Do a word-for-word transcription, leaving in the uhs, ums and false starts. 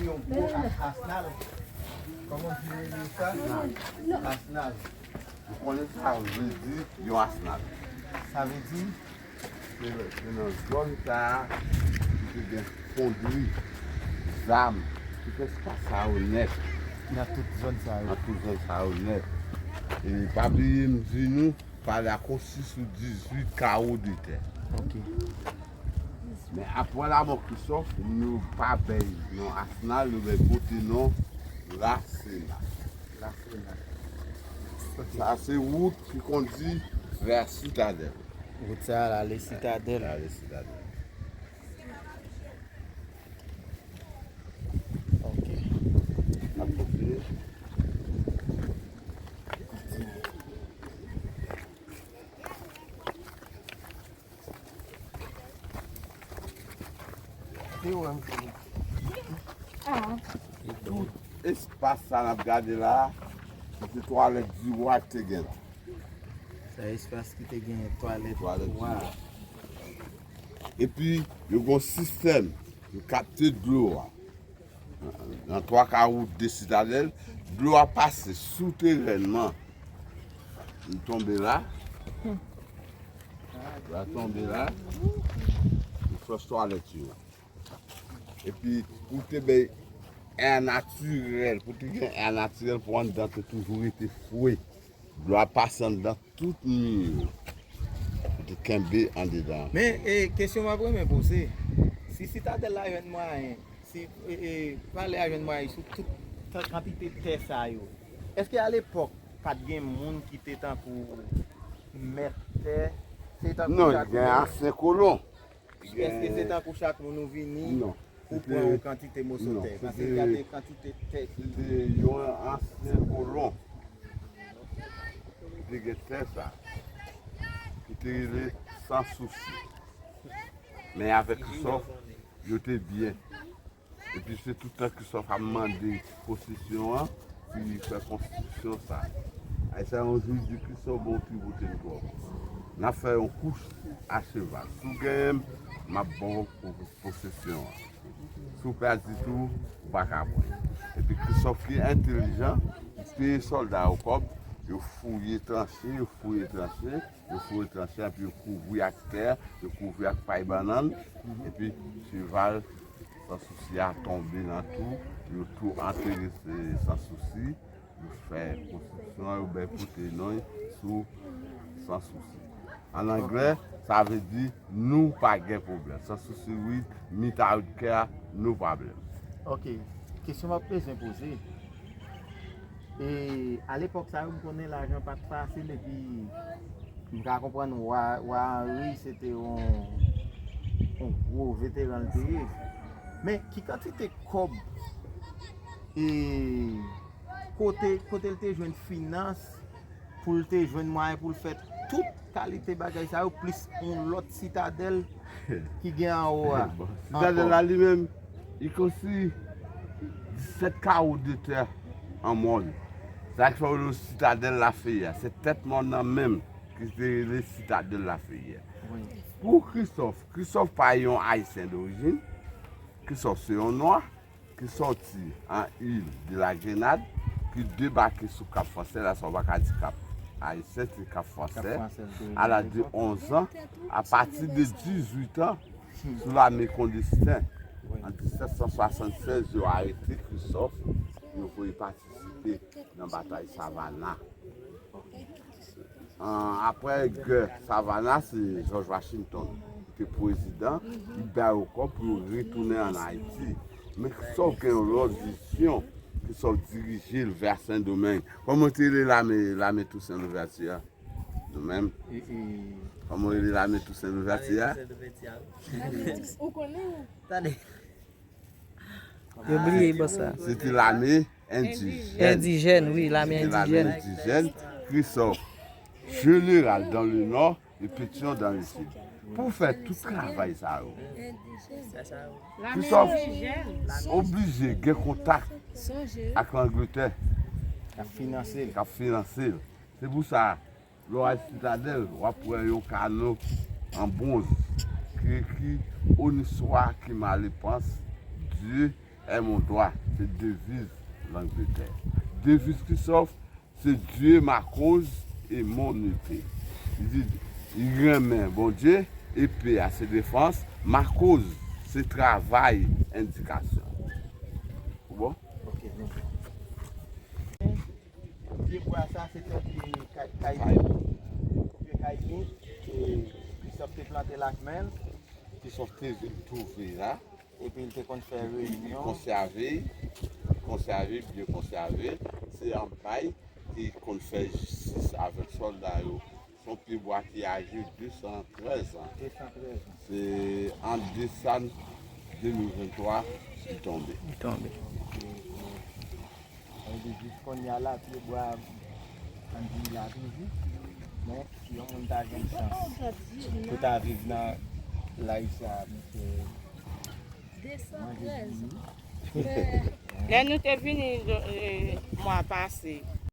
Yon gwo as-, asnal. Kòman di yo rele sa? Asnal. Ou konnen sa vle di yon asnal? Sa vle di? Se, se nan zòn sa a, ki te gen fondri, zam, tout espas sa yo nèt. Nan tout zòn sa yo. Nan tout zòn sa yo nèt. E pa bliye m di nou, pale a konstwi sou dizuit kawo de tè. Ok. Men apre lanmò Christophe, nou pa bay non asnal, nou bay pote non Lasena. Lasena. Ok. Sa se wout ki kondi vè Sitadèl. Wout sa a ale Sitadèl. Ale Sitadèl. Ok. N ap kontinye. Li wè m fini. Tout espas sa n ap gade la a, se te twalèt di wa ki te gen la. Sa espas ki te gen twalèt wa. Epi, yo gen yon sistèm ki kapte dlo a. Nan twa ka wout de Sitadèl, dlo a pase souterènman. Li tonbe la. Dlo a tonbe la. Li flòch twalèt yo. Epi, pou te bay è natirèl, pou te gen è natirèl, pou anndan te toujou rete fre. Dlo a pase anndan tout mi yo. Pou te kenbe andedan. Men, e, kesyon m ap renmen poze, si Sitadèl la jwenn mwayen, si, e, e, palè a jwenn mwayen sou tout ta-, kantite tè sa yo, èske alepòk pa t gen moun ki te tankou mèt tè? Se tankou... Non, chak gen moun, ansyen kolon. Èske se tankou chak moun ou vini, non, pou pran yon kantite moso tè? Paske gade kantite tè ki... Se te yon ansyen kolon ki te gen tè sa, ki te rele Sans Souci. Men avèk Christophe, yo te byen. Epi se tout tan Christophe ap mande posesyon an, pou li fè konstriksyon sa. Ay sa yon jou di Christophe, bon, ki pote m twò. N ap fè yon kous a cheval. Si w genyen m, m ap ba w po-, posesyon an. Si w pèdi tou, ou pa ka pran. Epi Christophe ki entelijan, li peye sòlda yo kòb, yo fouye tranche, yo fouye tranche, yo fouye tranche, epi yo kouvri ak tè, yo kouvri ak pay bannann, epi cheval Sans Souci a tonbe nan tou, yo tou antere Sans Souci, yo fè konstriksyon an, yo bay pote non sou Sans Souci. An anglè, sa vle di nou pa gen pwoblèm. Sans Souci with, meet our care, no problem. Ok. Kesyon m ap bezwen poze. E alepòk sa yo, m konnen lajan pa t fasil, epi m ka konprann wa, wa Anri se te yon, yon gwo veteran l te ye. Men ki kantite kòb, e kote, kote l te jwenn finans pou l te jwenn mwayen pou l fè tout kalite bagay sa yo, plis yon lòt sitadèl ki gen anwo a. Bon, sitadèl la li menm, li konstwi disèt kawo de tè an mòn. Sa k fè yo rele sitadèl Lafeyè. Se tèt mòn nan menm ki te rele sitadèl Lafeyè. Wi. Pou Christophe, Christophe pa yon Ayisyen dorijin. Christophe se yon nwa ki sòti an il de la Grenade, ki debake sou Cap Français, la sa w pa ka di Cap Ayisyen, se Cap Français. Cap Français, a l'âge de onze ans, à partir de dix-huit ans, sou lame Condé Stin. An disèt san swasannsèz, yo arete Christophe, yo voye patisipe nan batay Savannah. An, apre gè Savannah, se George Washington ki te prezidan, li ba yo kòb pou yo retounen ann Ayiti. Men Christophe gen yon lòt vizyon, Christophe dirije l vè Sendomeng. Kòman te rele lame, lame Toussaint Louverture a? Nou menm. E, e, kòman rele lame Toussaint Louverture a? Ou konnen ou? Tande. Yo bliye bò sa. Se te lame endijèn. Endijèn, wi, lame endijèn. Se te lame endijèn. Christophe, général dans le nord et Pétion dans le sud. Pou fè tout travay sa yo, Christophe oblije gen kontak ak Langletè. K ap finanse l. K ap finanse l. Se pou sa, lè w al Sitadèl, w ap wè yon kano an bwonz ki ekri Honnissoi qui m'a le pense, Dieu est mon droit, se deviz Langletè. Deviz Christophe, se Dieu ma cause et mon épée. Li di, li renmen Bondye, epe a se defans, ma cause, se travay, endikasyon. Ou bon? Ok, nou bon. Pye bwa sa se te pye kay-, kaypi. Pye kaypi, e Christophe te plante l ak men l. Christophe te vin twouve la. Epi l te konn fè reyinyon. Konsève, konsève, byen konsève. Se anba l te konn fè jistis avèk sòlda yo. Se yon pye bwa ki aje de san trèz an. De san trèz an. Se an desanm de mil venntwa li tonbe. Li tonbe. Sa vle di jis kounye a la, pye bwa an di la toujou. Men, si yon moun ta jwenn chans pou ta viv nan laj sa, mesye, manje di. Lè nou te vini, e, mwa pase,